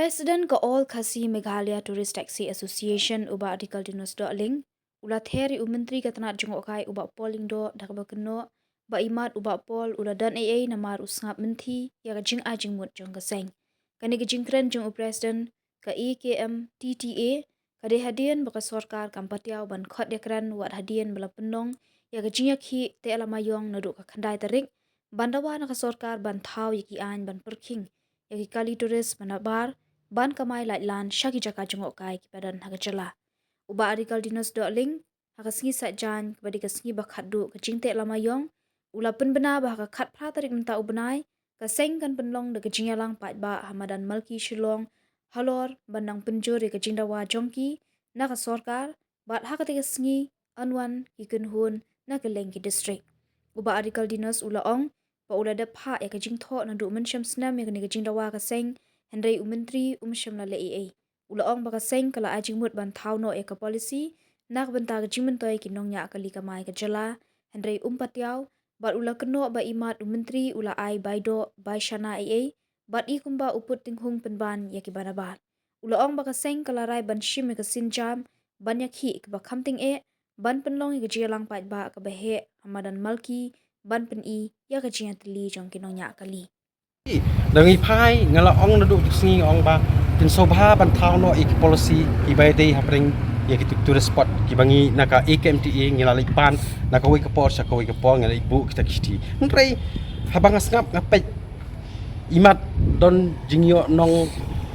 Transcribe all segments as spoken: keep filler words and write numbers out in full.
President ka All Khasi Meghalaya Tourist Taxi Association, u Bah Rikaldinus Dohling, u la ther ïa u Myntri ka tnat jngohkai, u Bah Paul Lyngdoh, da kaba kynnoh ba imat u Bah Paul u la don ei ei namar u sngap mynthi ïa ka jingai jingmut jong ka seng. Kane ka jingkren jong u President ka A K M T T A ka dei hadien ba ka sorkar kam patiaw ban khot ïakren, wat hadien ba la pynlong ïa ka jingïakhih teh lama ïong naduh ka khyndai tarik, ban dawa na ka sorkar ban thaw ïa ki aiñ ban pyrkhing ïa ki kali tourist ba nabar ban kamai laitlan sha ki jaka jngohkai kiba don ha ka jylla. U Bah Rikaldinus Dohling, ha ka sngi Saitjaiñ, kaba dei ka sngi ba khatduh ka jingteh lama ïong, u la pynbna ba ha ka khatphra tarik mynta u bnai, ka seng kan pynlong da ka jingïalang paidbah ha madan Malki Shillong, halor ban nang pynjur ïa ka jingdawa jong ki na ka sorkar, bad ha katei ka sngi yn wan ki kynhun na kylleng ki district. U Bah Rikaldinus u la ong ba u la dep phah ïa ka jingthoh naduh mynshem snem ïa kane ka jingdawa ka seng, hynrei u Myntri um shym la leh ei ei. U la ong ba ka seng ka la ai jingmut ban thaw noh ïa ka policy na ka bynta ka jingmyntoi ki nongñiah kali kamai ka jylla, hynrei um patiaw, bad u la kynnoh ba imat u Myntri u la ai bai doh bai shana ei ei, bad i kumba u put tynghung pynban ïa kiba nabar. U la ong ba ka seng ka la rai ban shim ïa ka sienjam ban ïakhih kaba kham tyngeh, ban pynlong ïa ka jingïalang paidbah kaba heh ha madan Malki, ban pyni ïa ka jingïatylli jong ki nongñiah kali. Da ngi phai, nga la ong naduh tu sngi, nga ong ba kin sngewbha ban thaw noh ïa ki policy kiba ïadei hapdeng ïa ki tourist spot kiba ngi na ka A K M T A ngi la leit pan na kawei ka por sha kawei ka por, ngi la leit buh kita ki shithi. Hynrei haba nga sngap nga peit, imat don jingïoh nong,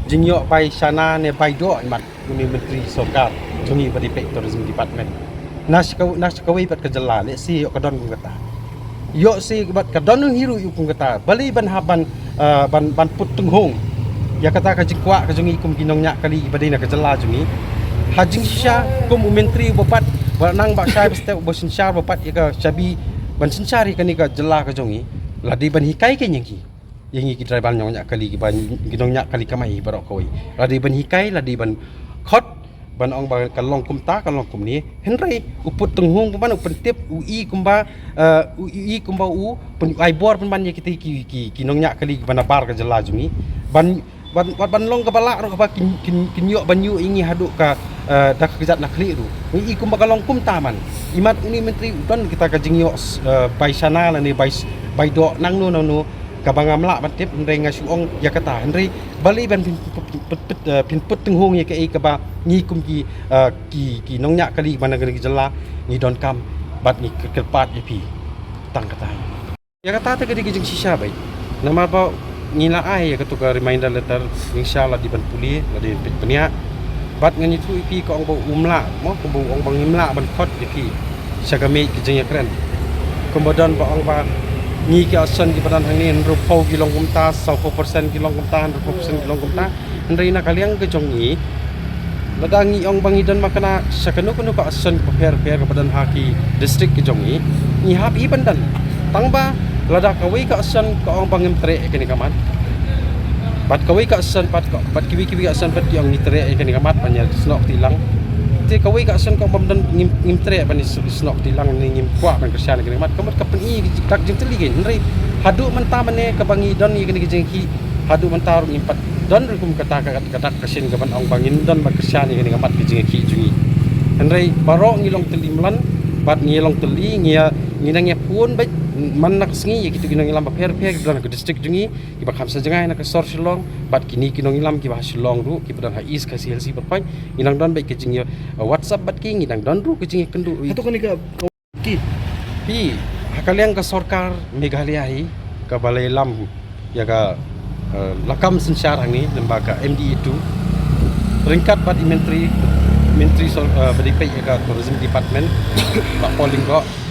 jingïoh bai shana ne bai doh imat une u Myntri Sorkar jong ngi ba dei peit Tourism Department. Na sha ka, na sha kawei pat ka jylla, lehse ïoh ka don kum kata. Ïoh shi bad ka don hi ruh ïoh kum kata. Balei ban hap ban, ah, ban, ban put tynghung ïa kata ka jingkwah ka jong ngi kum ki nongñiah kali ba dei na ka jylla jong ngi. Ha jingshisha kum u Myntri uba pat, ba nang ba shai ba step uba synshar ba pat ïa ka shabi ban synshar ïa kane ka jylla ka jong ngi. La dei ban hikai ka ïa ngi. Ïa ngi ki tribal nongñiah kali kiba, ki nongñiah kali kamai baroh kawei. La dei ban hikai, la dei ban khot, ban ong ba ka long kumta, ka long kumne. Hynrei u put tynghung pynban, u pyntip, u i kumba, eh, u i kumba u pyn-, ai bor pynban ïa kita ki, ki, ki nongñiah kali kiba nabar ka jylla jong ngi. Ban, ban, ban, ban long kaba lah ruh kaba kin, kin, kin ïoh ban ïoh ïa ngi haduh ka, eh, da ka kjat na khlieh ruh. Ngi i kumba ka long kumta man. Imat une u Myntri u don kita ka jingïoh, eh, bai shana lane bai, bai doh nangno nangno. Kaba ngam lah ban tip, hynrei nga shu ong ïa kata. Hynrei balei ban phin, phin, phin, phin, eh, phin put tynghung ïa kaei kaba ngi kum ki, eh, ki, ki nongñiah kali ba na kane ka jylla ngi donkam bad ngi kyrpad ïa phi. Tang kata. Ïa kata te ka dei ka jingshisha beit. Namar ba ngi la ai ïa kato ka reminder letter, jingshisha la dei ban pule, la dei ban peit bniah. Bad ngan ïathuh ïa phi, ka ong ba um lah, mo, kumba u ong ba ngim lah ban khot ïa phi sha ka miej ka jingïakren. Kumba don ba ong ba ngi ki association kiba don hangne hynriewphew ki long kumta, sawphew percent ki long kumta, hynriewphew percent ki long kumta. Hynrei na ka liang ka jong ngi, lada ngi ong ba ngi don makna sha kano kano ka association bapher bapher kaba don ha ki district ki jong ngi, ngi hap hi ban don. Tang ba lada kawei ka association ka ong ba ngim treh ïa kane ka mat, bad kawei ka association pat ka, bad kiwei kiwei ka association pat ki ong ngi treh ïa kane ka mat ban ïa snoh kti lang. Te kawei ka association ka ong bym don, ngim, ngim treh ban ïa snoh kti lang ne ngim kwah ban kyrshan ïa kane ka mat. Ka mut ka pyni dak jingtylli kein. Hynrei haduh mynta mynne kaba ngi don ïa kane ka jingkhih, haduh mynta ruh ngim pat don ruh kum kata ka, ka dak ka shin kaban ong ba ngin don ban kyrshan ïa kane ka mat ka jingkhih jong ngi. Hynrei baroh ngi long tylli mlan, bad ngi long tylli, ngi ïa, ngi nang ïa phone bad man na ka sngi ïa kito ki nongïalam bapher bapher kiba don ha ka district jong ngi, kiba kham sa jngai na ka sor Shillong, bad kine ki nongïalam kiba ha Shillong ruh, kiba don ha East Khasi Hills Pyrpait, ngi nang don bad ka jingïa, uh, WhatsApp bad ki, ngi nang don ruh ka jingïakynduh. Hato kane ka, ka ki? Phi, ha ka liang ka sorkar Meghalaya hi, kaba la ïalam ïa ka, eh, lakam synshar hangne, lyngba ka M D A two, ryngkat bad i Myntri, Myntri sor-, eh, ba dei peit ïa ka Tourism Department, Bah Paul Lyngdoh.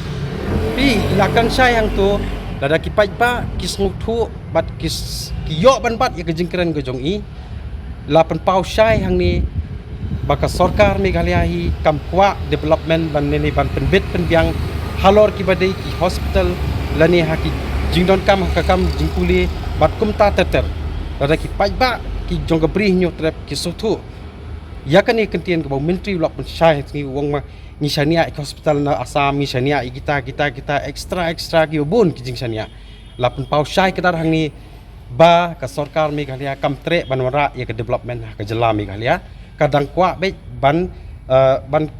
Phi, la kan shai hangto, lada ki paidbah ki sngewthuh bad ki s-, ki ïoh ban bat ïa ka jingkren ka jong i, la pynpaw shai hangne ba ka sorkar Meghalaya hi kam kwah development ban ne, ne ban pynbit pynbiang halor kiba dei ki hospital lane ha ki jingdonkam ha ka kam jingpule bad kumta ter ter. Lada ki paidbah ki jong ka Bri Hynñiewtrep ki sngewthuh ïa kane ka kyntien kaba u Myntri u la pynshai ha ka sngi, u ong ma ngi shaniah ïa ki hospital na Assam, ngi shaniah ïa kita, kita, kita, extra, extra, kiba bun ki jingshaniah. La pynpaw shai kdar hangne ba ka sorkar Meghalaya kam treh ban wanrah ïa ka development ha ka jylla Meghalaya. Ka dang kwah beit ban, eh, ban,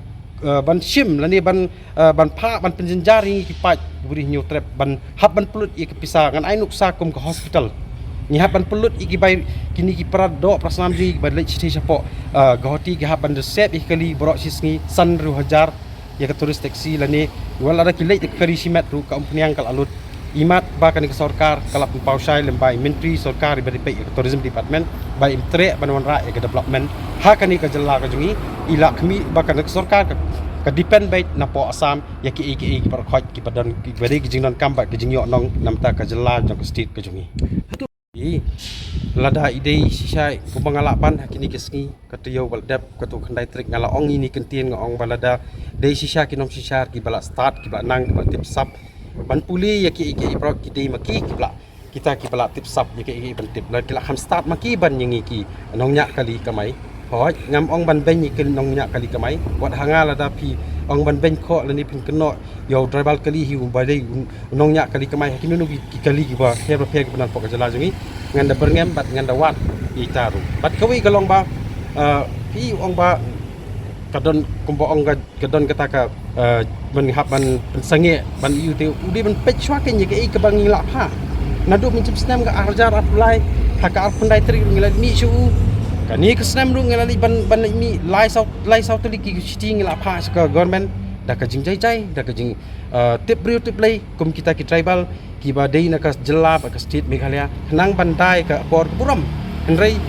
eh, ban shim lane ban, eh, ban phah ban pynjynjar ïa ngi ki paid buri hynñiew trep ban hap ban pynlut ïa ka pisa. Ngan ai nuksa kum ka hospital, ngi hap ban pynlut ïa ki bai kine ki para doh para snam jong ngi ba leit shithi shapoh, eh, Guwahati, ki hap ban da sep ïa ki kali baroh shi sngi san hynriew hajar ïa ka tourist taxi lane wat lada ki leit da ka kali shimet ruh ka umphniang ka la lut. Imat ba kane ka sorkar ka la pynpaw shai lem ba i myntri sorkar iba dei peit ïa ka tourism department ba im treh ban wanrah ïa ka development ha kane ka jylla ka jong ngi. I la khmih ba kane ka sorkar ka, ka depend beit napoh Assam ïa kiei kiei kiba khot kiba don, kiba dei ki jingdonkam bad ki jingïoh nong namar ka jylla jong ka state ka jong ngi. Lada i dei shisha kumba nga lah ban ha kine ki sngi, ka taïew ba la dep, ka tu khyndai tarik, nga la ong ïa kine ki ktien, nga ong ba lada dei shisha ki nongsynshar kiba la stad, kiba nang, kiba tip sap ban pule ïa kiei kiei baroh, ki dei ma ki kiba la, kita kiba la tip sap ïa kiei kiei ban tip. Lada ki la kham stad ma ki ban ïa ngi ki nongñiah kali kamai. Hooid, ngam ong ban beiñ ïa ki nongñiah kali kamai. Wat ha nga lada phi ong ban beiñ khoh lane phin kynnoh ïa u driver kali hi uba dei u nongñiah kali kamai ha kino kino ki, ki kali kiba pher ba pher kiba nang hapoh ka jylla jong ngi, ngan da byrngem bad ngan da wad ïa ita ruh. Bad kawei ka long ba, eh, phi ong ba ka don kumba ong ka, ka don kata ka, eh, ban hap ban pynsangeh ban ïa u te u dei ban peit shuwa kein ïa kaei kaba ngi lah phah. Naduh mynshem snem ka ar hajar arphew lai ha ka arphew khyndai tarik ruh ngi la mih sha u. Kane ka snem ruh ngi la leit ban, ban leit mih lai saw, lai saw tylli ki shithi ngi la phah sha ka government da ka jingjai jai, da ka jing, eh, tip briew tip Blei kum kita ki tribal kiba dei na ka jylla bad ka state Meghalaya khnang ban da ïa ka akor ka burom. Hynrei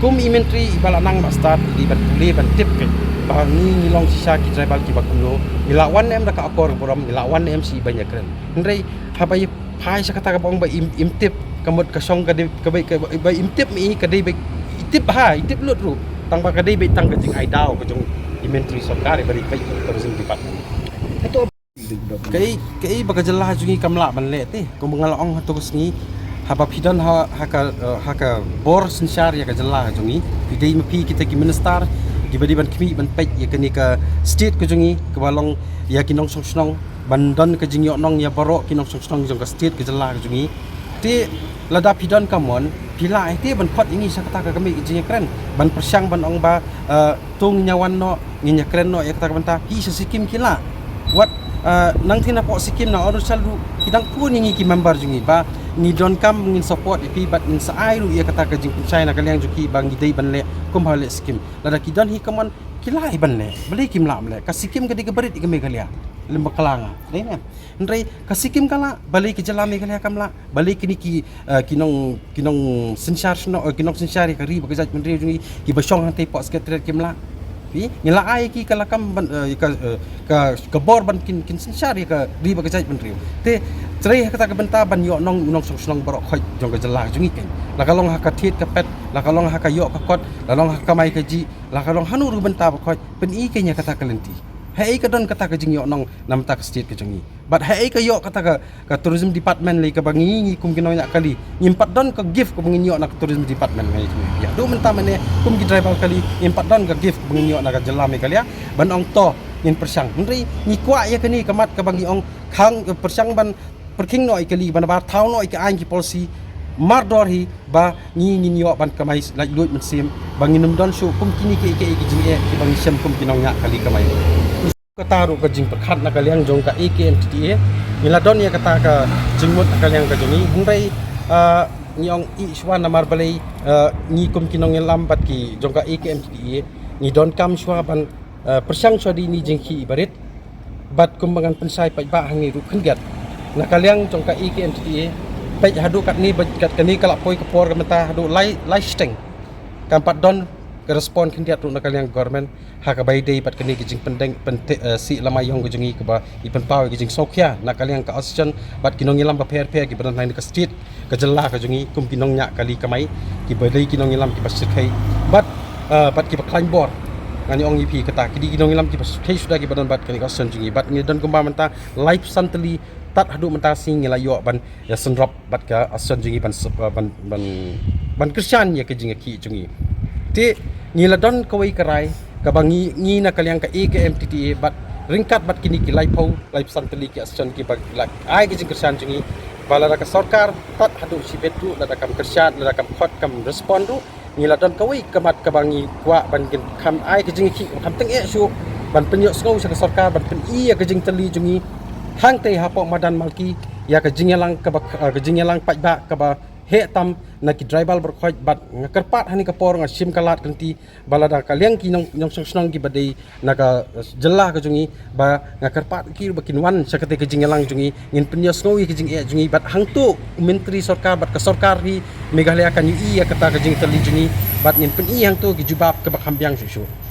kum i myntri iba la nang ba stad i ban pule ban tip kein ba ngi ngi long shisha ki tribal kiba kumno, ngi la wan ne em da ka akor ka burom, ngi la wan ne em shi ban ïakren. Hynrei haba i phai sha kata kaba ong ba im, im tip, ka mut ka shong ka dei ka ba, ka ba im tip mi ka dei ba i tip ha, i tip lut ruh. Tang ba ka dei ba tang ka jingai daw ka jong i myntri sorkar iba dei ba i tourism department. Kaei, kaei ba ka jylla jong ngi kam lah ban leh te. Kumba nga la ong ha tu ka sngi, haba phi don ha, ha ka, eh, ha ka bor synshar ïa ka jylla jong ngi, phi dei ma phi kita ki minister kiba dei ban khmih ban peit ïa kane ka state ka jong ngi kaba long ïa ki nongshong shnong, ban don ka jingïoh nong ïa baroh ki nongshong shnong jong ka state ka jylla ka jong ngi. Te lada phi don ka mon, phi lah hi te ban khot ïa ngi sha kata ka kmie ka jingïakren ban pyrshang ban ong ba, eh, to ngin ïa wan noh, ngin ïa kren noh ïa kata ka bynta. Phi sha Sikkim ki lah. Wat, eh, nangtei napoh Sikkim, na Arunachal ruh ki dang phone ïa ngi ki member jong ngi ba ngi donkam ngin support ïa phi bad ngin sa ai ruh ïa kata ka jingpynshai na ka liang jong ki ba ngi dei ban leh kumba leh Sikkim. Lada ki don hi ka mon, ki lah hi ban leh. Balei kim lah ban leh? Ka Sikkim ka dei kaba rit ïa ka Meghalaya. Lem ba ka la nga. Dei ne? Hynrei ka Sikkim ka lah, balei ka jylla Meghalaya kam lah? Balei kine ki, eh, ki nong, ki nongsynshar shnong, eh, ki nongsynshar ïa ka ri bad ka jaitbynriew jong ngi kiba shong hangtei hapoh Secretariat kim lah? Phi, ngi la ai ki ka lakam ban, eh, ka, eh, ka, ka bor ban kin, kin synshar ïa ka ri bad ka jaitbynriew. Te trei ha kata ka bynta ban ïoh nong u nongshong shnong baroh khoit jong ka jylla jong ngi kein. La ka long ha ka thied ka pet, la ka long ha ka ïoh ka kot, la long ha ka kamai kajih, la ka long hano ruh bynta ba khoit, pyni kein ïa kata ka lynti. Haei ka don kata ka jingïoh nong namar ka state ka jong ngi? Bad haei ka ïoh kata ka, ka tourism department lei kaba ngi, ngi kum ki nongñiah kali ngim pat don ka gift kaba ngin ïoh na ka tourism department ngi. Ïa, haduh mynta mynne kum ki driver kali ngim pat don ka gift kaba ngin ïoh na ka jylla Meghalaya ban ong to ngin pyrshang. Hynrei ngi kwah ïa kane ka mat kaba ngi ong khang, pyrshang ban pyrkhing noh ïa kali, ban bar thaw noh ïa ka aiñ ki policy mardor hi ba ngi ngin ïoh ban kamai laitluid mynsiem ba ngin ym don shuh kum kine kiei kiei ki jingeh kiba ngi shem kum ki nongñiah kali kamai. Kata ruh ka jingpyrkhat na ka liang jong ka A K M T T A. Ngi la don ïa kata ka jingmut na ka liang ka jong ngi. Hynrei, ah, ngi ong ïa shuwa namar balei, ah, ngi kum ki nongïalam bad ki jong ka A K M T T A ngi donkam shuwa ban, ah, pyrshang shuwa da ine i jingkhih ba rit. Bad kumba ngan pynshai paidbah hangne ruh khyndiat na ka liang jong ka A K M T T A. Peit haduh katne ba kat kane ka la poi ka por ka mynta haduh lai, lai shiteng kam pat don ka respond khyndiat ruh na ka liang government ha kaba ïadei bad kane ka jingpyndeng pynte, eh, sih lama ïong ka jong ngi kaba i pynpaw ïa ka jingsngewkhia na ka liang ka association bad ki nongïalam bapher bapher kiba don hangne ka state, ka jylla ka jong ngi kum ki nongñiah kali kamai kiba dei ki nongïalam kiba shyrkhei bad, eh, bad kiba khlaiñ bor. Ngan ong ïa phi kata ki dei ki nongïalam kiba shyrkhei suda kiba don bad kane ka association jong ngi bad ngi don kumba mynta laiphew san tylli tad haduh mynta shi ngi la ïoh ban ïa synrop bad ka association jong ngi ban sup-, ban, ban, ban kyrshan ïa ka jingïakhih jong ngi. Te ngi la don kawei ka rai kaba ngi, ngi na ka liang ka A K M T T A bad ryngkat bad kine ki laiphew, laiphew san tylli ki association kiba la ai ka jingkyrshan jong ngi. Ba lada ka sorkar tad haduh shibit ruh, lada kam kyrshan, lada kam khot, kam respond ruh, ngi la don kawei ka mat kaba ngi kwah ban kin kham ai ka jingïakhih, kham tyngeh shuh, ban pynïohsngew sha ka sorkar, ban pyni ïa ka jingtylli jong ngi hangtei hapoh madan Malki ïa ka jingïalang kaba, eh, ka jingïalang paidbah kaba heh tam na ki driver baroh khoit. Bad nga kyrpad ha kane ka por, nga shim ka lad ka lynti ba lada ka liang ki nong, nongshong shnong kiba dei na ka, eh, jylla ka jong ngi, ba nga kyrpad ki ba kin wan sha katei ka jingïalang jong ngi, ngin pynïohsngew ïa ka jingeh jong ngi, bad hangto u myntri sorkar bad ka sorkar hi Meghalaya kan ïohi ïa kata ka jingtylli jong ngi, bad ngin pyni hangto ki jubab kaba kham biang shuh shuh.